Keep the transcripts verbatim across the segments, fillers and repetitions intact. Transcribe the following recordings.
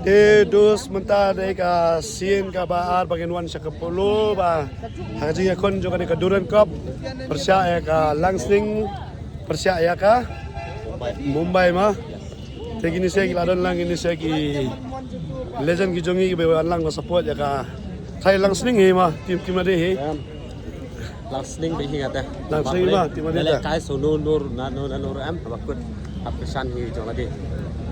Te dus mynta dei ka sien kaba ar ba ngin wan sha ka polo ba ha ka jingïakhun jong kane ka Durand Cup pyrshah ïa ka Langsning pyrshah ïa ka Mumbai ma. Te kine seh ki la don lang, kine seh ki legend ki jong ngi kiba wan lang ba support ïa ka Thai Langsning hi ma, team team lade hi. Langsning ba hi nga te. Langsning ba, team lade. Lehkai sunu nur na nur na nur em ba kut hap kyrshan hi jong lade.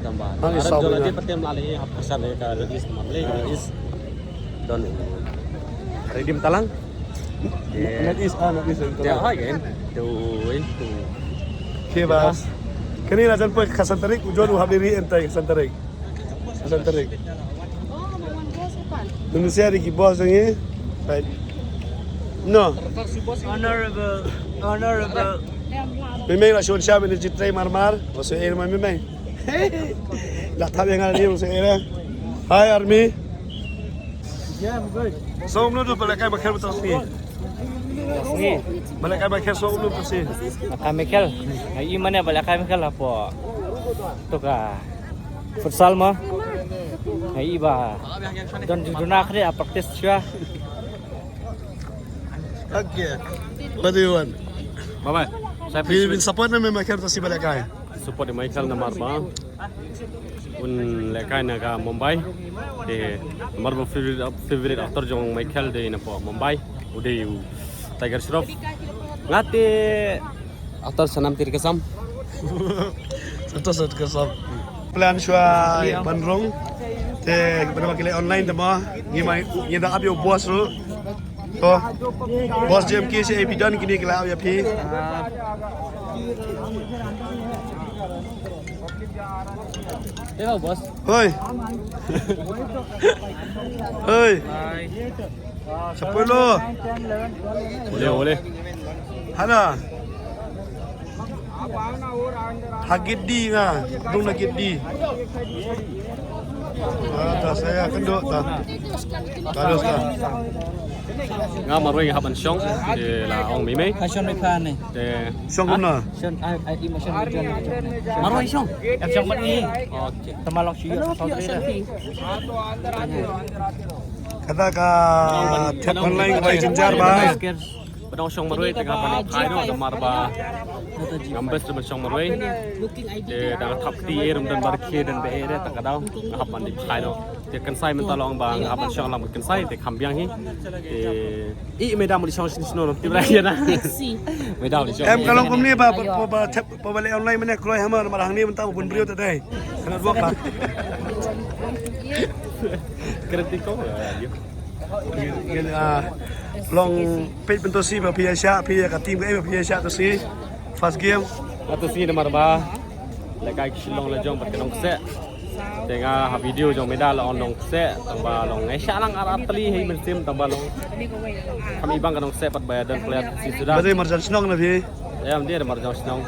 Tamba. Hang i saw jong lade patem lade hap kyrshan hi ka lade is ma lade is. Don. Redim talang. North East, ah, North East. Te hoi gen. Tu, tu. Okay, bas. Kani la jan poi ka Santarik, u jon u hap diri entai ka Santarik. Ka Santarik. Indonesia di ki boss jong ngi. Right. No. Honorable, honorable. Mimeng la shon sha mini jitrai marmar. Oso air ma mimeng. La thap ïa nga ni oso air. Hi army. Song mlu du bala kai ba kher betul sini. Sini. Bala kai ba kher song mlu betul sini. Maka Michael. Ai mana bala kai Michael apa? Tu ka futsal ma. Ai ba. Don juduna kre a practice shuwa. Okay. What do you want? Bye bye. Phi bin support na me Michael to si bala kai. Support Michael namar ba un lehkai na ka Mumbai. Te namar ba favorite, favorite actor jong Michael dei na po Mumbai. U dei u Tiger Shroff. Nga te actor Sanam Teer Kasam. Actor Sanam Teer Kasam. Plan shuwa ban rung. Te ban ba ki leh online te ma. Ngi mai ngi da ap ïa u boss ruh. To. Boss J M K C A P don kini ki la ap ïa phi. Hello boss. Hoi. Hoi. Sepuluh. Boleh, boleh. Hana. Ha gidi nga, dung na gidi. Ah, ta saya kendok ta. Terus ta. Nga marwei nga hap ban shong, te la ong mei mei. Ka shong ni pha ni. Te shong kumno? Shong ai ai i ma shong ni jon. Marwei shong. Em shong mat ni. Okay. Tama lok shi yo. Kata ka tap online ka bai jynjar ba. Ba dang shong marwei te nga ban phai noh namar ba ngam best ban shong marwei. Te dang thap kti e rum dan bar khe dan ba e re ta ka daw nga hap ban phai noh. Te kynsai mynta long ba nga hap ban shong lang kynsai te kham biang hi. Te i me dam li shong shin sno te bra ya na. Me dam li shong. Em ka long kumne ba ba ba thep ba ba le online mane kroi hamar mar hangne mynta bun brio te dei. Kana bok ka. Kritiko. Ngin, ah, long peit pynto si ba phi ïa shah, phi ïa ka team ka ei ba phi ïa shah to si. First game. Nga to si namar ba lehkai ki shlong la jong bad ka nongkseh. Te nga ha video jong me da la ong nongkseh tang ba long ngai shah lang ar ar tali hei mynsiem tang ba long. Kam i bang ka nongkseh pat ba ïa don player si suda. Ba dei marjan shnong na phi. Em dei marjan shnong.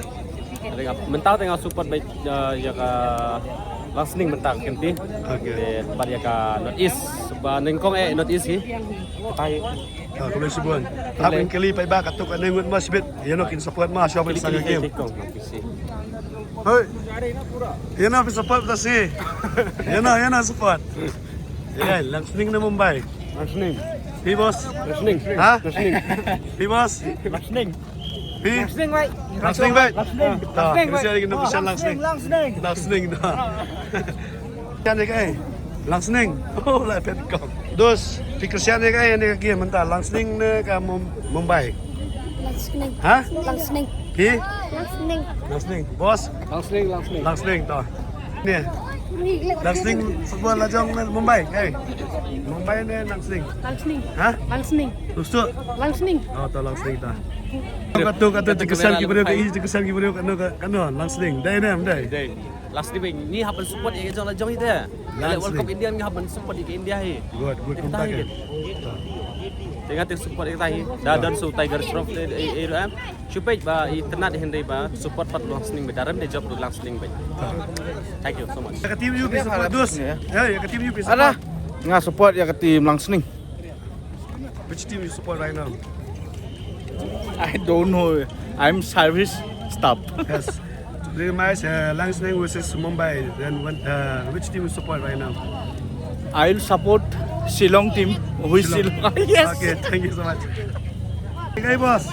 Mynta te nga support ba ïa ka Langsning mynta kynti. Okay. Te bad ïa ka North East ba nyngkong eh North East hi. Ka kumne shibun. Hap kin kylli paidbah katto katne ngut ma shibit. Ïa no kin support ma shwa ban sang game. Hoi. Ïa no phi support ta si. Ïa no ïa no support. Ïa Langsning na Mumbai. Langsning. Phi boss. Langsning. Ha? Langsning. Phi boss. Langsning. Phi? Langsning bai. Langsning bai. Langsning. Ta, Langsning bai. Kini siya lagi nunggu siya Langsning. Langsning. Langsning ta. Kan dia kai. Langsning. Oh, la pet kong. Dos, phi Christian dia kai, dia kai mynta Langsning ne ka Mum-, Mumbai. Langsning. Ha? Langsning. Phi? Langsning. Langsning. Bos? Langsning, Langsning. Langsning ta. Ni. Langsning football la jong Mumbai. Hey. Mumbai ne Langsning. Langsning. Ha? Langsning. Rustu. Langsning. Oh, ta Langsning ta. Katu katu jingkyrshan ki briew ka i jingkyrshan ki briew kano kano Langsning. Dei ne dei. Dei. Langsning ni hap ban support ïa jong la jong ite. Langsning. World Cup India ni hap ban support ïa India hi. Good, good. Te nga te support ïa kita hi. Da don su Tiger Shroff te e e em. Shu peit ba i tnat hynrei ba support pat Langsning ba da rem de jop Langsning ba. Thank you so much. Ïa ka team U P support dus. Ya, ïa ka team U P support. Nga support ïa ka team Langsning. Which team you support right now? I don't know. I'm service staff. Yes. Today match, uh, Langsning versus Mumbai. Then when, uh, which team you support right now? I will support Shillong team. Who is Shillong? Shillong? Yes. Okay, thank you so much. Okay, boss.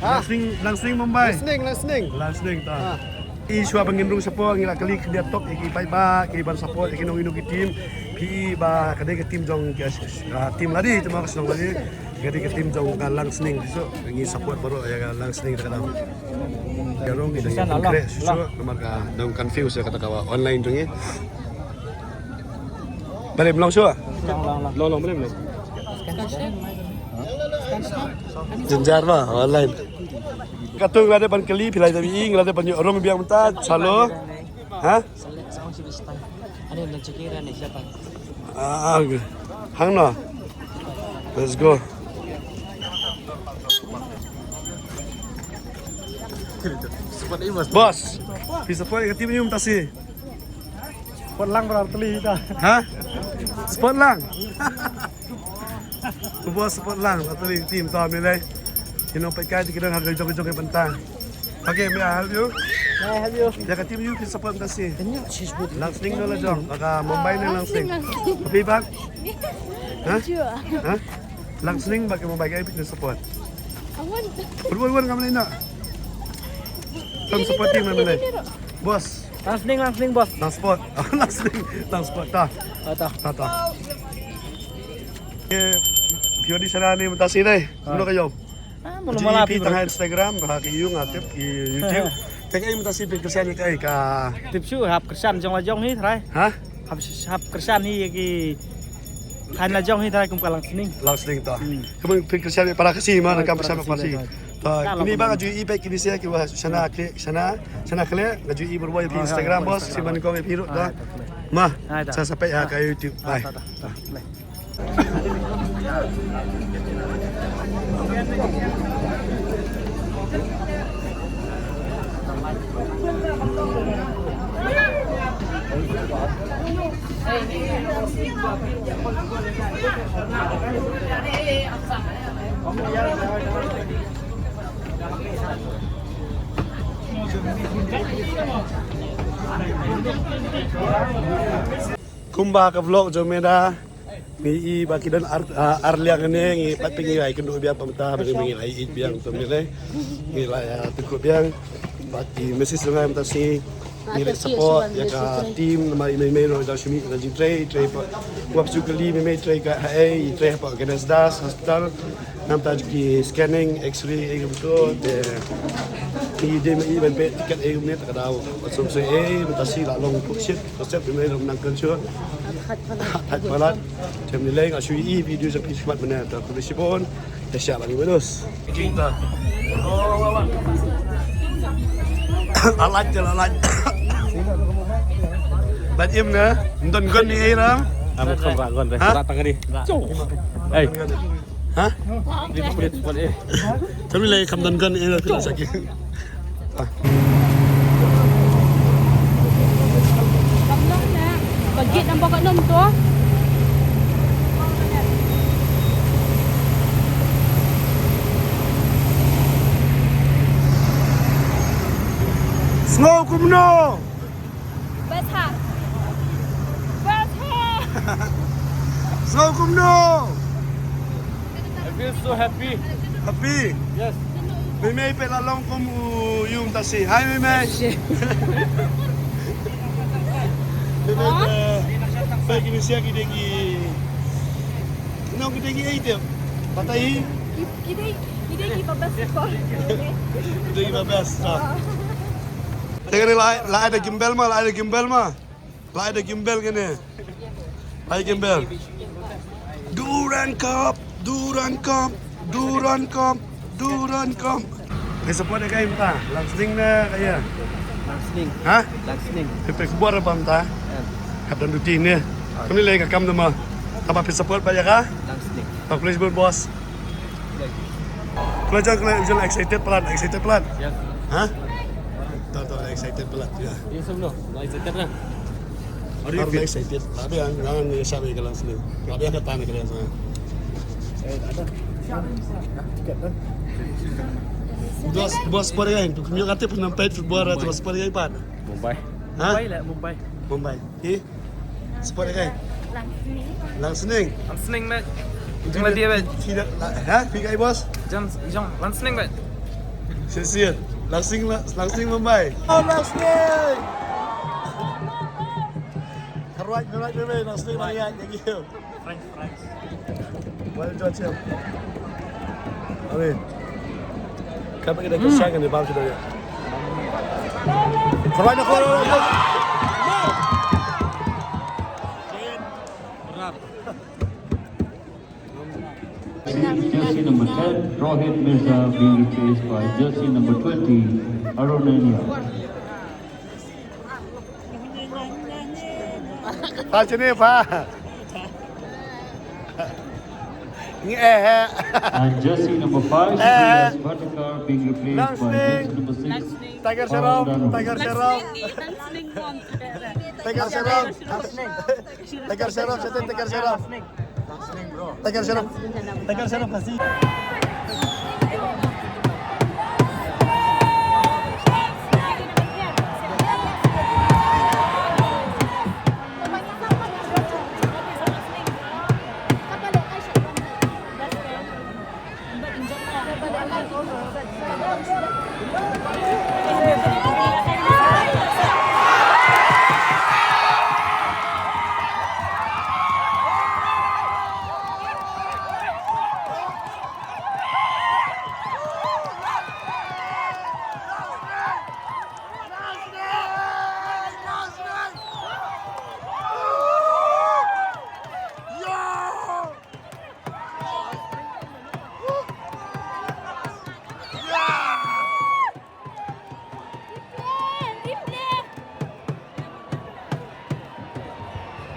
Ha? Langsning, Langsning Mumbai. Langsning, Langsning. Langsning, ta. Ha. I shuwa ban ngin rung support, ngi la kylli khyndiat tok ïa ki paidbah, ki ban support ïa kino kino ki team. Phi ba ka dei ka team jong ka, ah, team lade, team ka shnong lade. Ka dei ka team jong ka Langsning. So ngi support baroh ïa ka Langsning ka dei. Ka rung ki dei ka kre shuwa namar ka dang confuse ïa kata ka online jong ngi. Balei mlong shuwa? Long, long, long. Long, long, balei mlong? Jynjar ba online. Katto ngi la dep ban kylli, phi la dep ïohi, ngi la dep ban ïoh rung biang mynta, shalor. Ha? Ah, okay. Hang no. Let's go. Boss, phi support ïa ka team aïu mynta shi? Support lang bro, teli ta. Ha? Support lang. Boss support lang, teli team ta, me lei. Kino peit kai te ki don ha ka jong ka jong ka bynta. Okay, may I help you? May I help you? Ïa ka team aïu phi support mynta shi? Langsning ne Lajong? Ka Mumbai ne Langsning? Phi ba? Ha? Ha? Langsning bad ka Mumbai, kaei phi support? Wan wan wan, ngam lei noh. Kam support team me lei. Boss. Langsning, Langsning, boss. Langsning, Langsning, Langsning ta. Ta, ta. Ta, ta. Phi wan shana ne mynta shi dei. Mano ka ïoh? Ah, mano mala phi tang ha Instagram, ha ki ïung, ha tip ki YouTube. Te kaei mynta shi phi kyrshan ïa kaei ka? Tip shu hap kyrshan jong la jong hi trai. Ha? Hap, hap kyrshan hi ïa ki khan la jong hi trai kum ka Langsning. Langsning ta. Hmm. Kum phi kyrshan ïa para Khasi ma, para kam kyrshan Khasi para Khasi. Ta, kini ba ka ju i peit kini sia ki wa shana kre, shana, shana kre, ka ju i bor bor ïa phi Instagram boss, shi ban ko ïa phi ruh ta. Ma, sa sa peit ha ka YouTube. Bye. Kumba ka vlog jong me da. Ngi i ba ki don ar, ah, ar liang ne ngi pat pyngi ai kynduh biang pamta ba ngi ai i biang to me le. Ngi la, ah, tu ko biang. Ba ki message ngai mynta shi ngi le support ïa ka team namar i mei mei ruh da shimi ka jingtrei, trei pa. Wap su kali mei mei trei ka ha ei, trei pa ka das das hospital. Namta ki scanning, X-ray, ei kumto te. I dei ma i ban peit tiket ei kumne ta ka daw. Wat sum sui ei mynta shi la long puk shit. Ka step mei mei long nang kan shu. Thait palat. Te mei lei nga shu i video sa phi shmat mynne ta kuli shibon. Te sha la ngi wedos. Jing ta. Alaj te alaj. Bat im ne. Don gon ni ei ram. Am kham ra gon re. Ha? Ra tang ni. Ei. Ha? Ni prit prit eh. Kami lagi kam don gun eh, kami lagi. Kam long na. Pagit ang bakat nonto. Sngew kumno? Best ha. Best ha. Sngew kumno? I feel so happy. Happy? Yes. Mei mei peit la long kum u ïung ta shi. Hi mei mei. Mei mei, eh, peit kine sia ki dei ki. Kino ki dei ki ei te? Batai. Ki, ki dei, ki dei ki ba best ko. Ki dei ki ba best, ah. Te kane la, la ai da gimbal ma, la ai da gimbal ma. La ai da gimbal kane. La ai gimbal. Durand Cup, Durand Cup, Durand Cup, Durand Cup. Phi support ïa kaei mynta? Langsning ne kaei? Langsning. Ha? Langsning. Phi peit khubor ba mynta? Em. Hap don duty ne. Kumne lei ka kam da ma. Taba phi support ba ïa ka? Langsning. Ba police bun boss. Khlem jang, khlem jang excited palat, excited palat. Ya. Ha? Tau, tau, excited palat, ya. Yes, no. Excited na. Are you excited? Labiang, jangan ni siapa yang kelas ni. Labiang kata ni kelas ni. Eh, ada. Tiket kan? Dos, dos sport kai. Tu kami kata pun nampai football atau sport kai pan. Mumbai. Ha? Mumbai lah, Mumbai. Mumbai. Eh? Sport kai. Langsning. Langsning. Langsning, mate. Jeng lah dia, mate. Tidak, ha? Pi kai, bos? Jeng, jeng. Langsning, mate. Sincere. Langsning, Langsning Mumbai. Oh, Langsning. Kharwai, kharwai, kharwai. Langsning, Langsning. Thank you. French fries. Well done, champ. Amin. Kami kena kesan kan di bawah sudah ya. Correct, correct, correct. Jersey number ten, Rohit Mirza, being replaced by jersey number twenty, Arun Nania. Pha chini pha. Ngi eh eh. And jersey number five, Shreeyas Bhatakar, being replaced by jersey number six, Tiger Sharov, Tiger Sharov. Tiger Sharov. Tiger Sharov, Tiger Sharov. Tekan serap. Tekan serap kasih.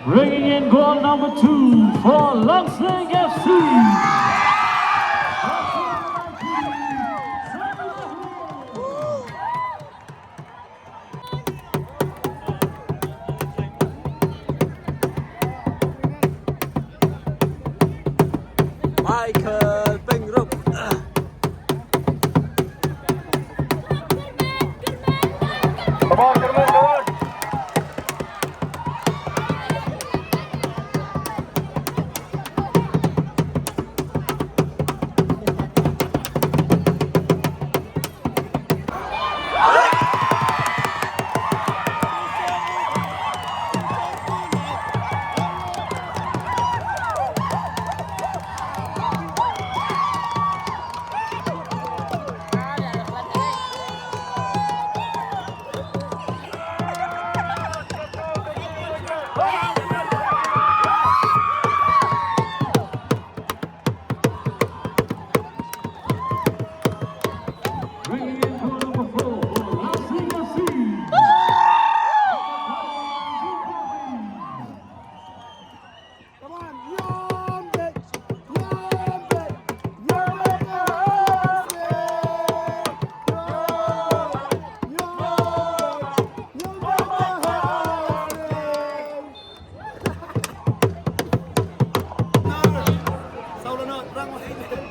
Bringing in goal number two for Langsning F C. Michael Pengrup. Come on, come on, come on.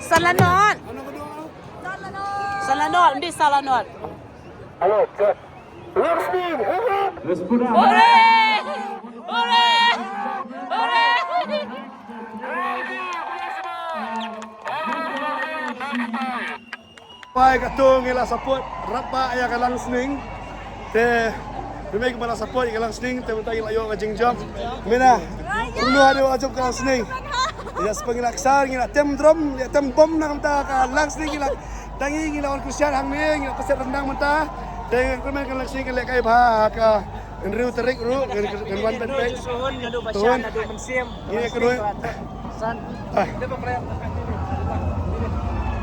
Salanot. Salanot, mesti Salanot. Hello, check. Langsning, hurrah! Hooray! Hooray! Hooray! Wai, katto ngi la support, rap ba ïa ka Langsning. Te, mei mei ba la support ïa ka Langsning, te mynta ngi la ïoh ka jingjop. Mynta, kumno haduh la jop ka Langsning. Ïa spa ngi la ksar, ngi la tem drum, ngi la tem bom na mynta ka Langsning ngi la. Tang ngi ngi la wan kusyan hangne, ngi la paset rendang mynta. Te kumne ka Langsning ka leh kai bha ka hynriew tarik ruh, ngan wan ban pek. Tuhun. Ngi ka ruh. San.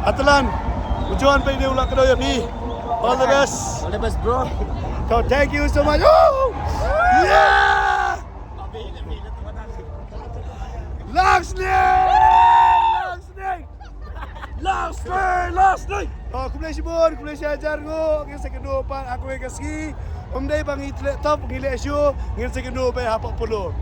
Atlan, ujon pei dei u la kdew ïa phi. All the best. All the best, bro. So, thank you so much. Oh! Yeah! Langsning! Langsning! Langsning! Langsning! Oh, khublei shibun, khublei shihajar nguh, ngi sa ïakynduh pat ha kawei ka sngi. Ym dei ba ngi leh top, ngi leh show, ngi sa ïakynduh pat ha Polo.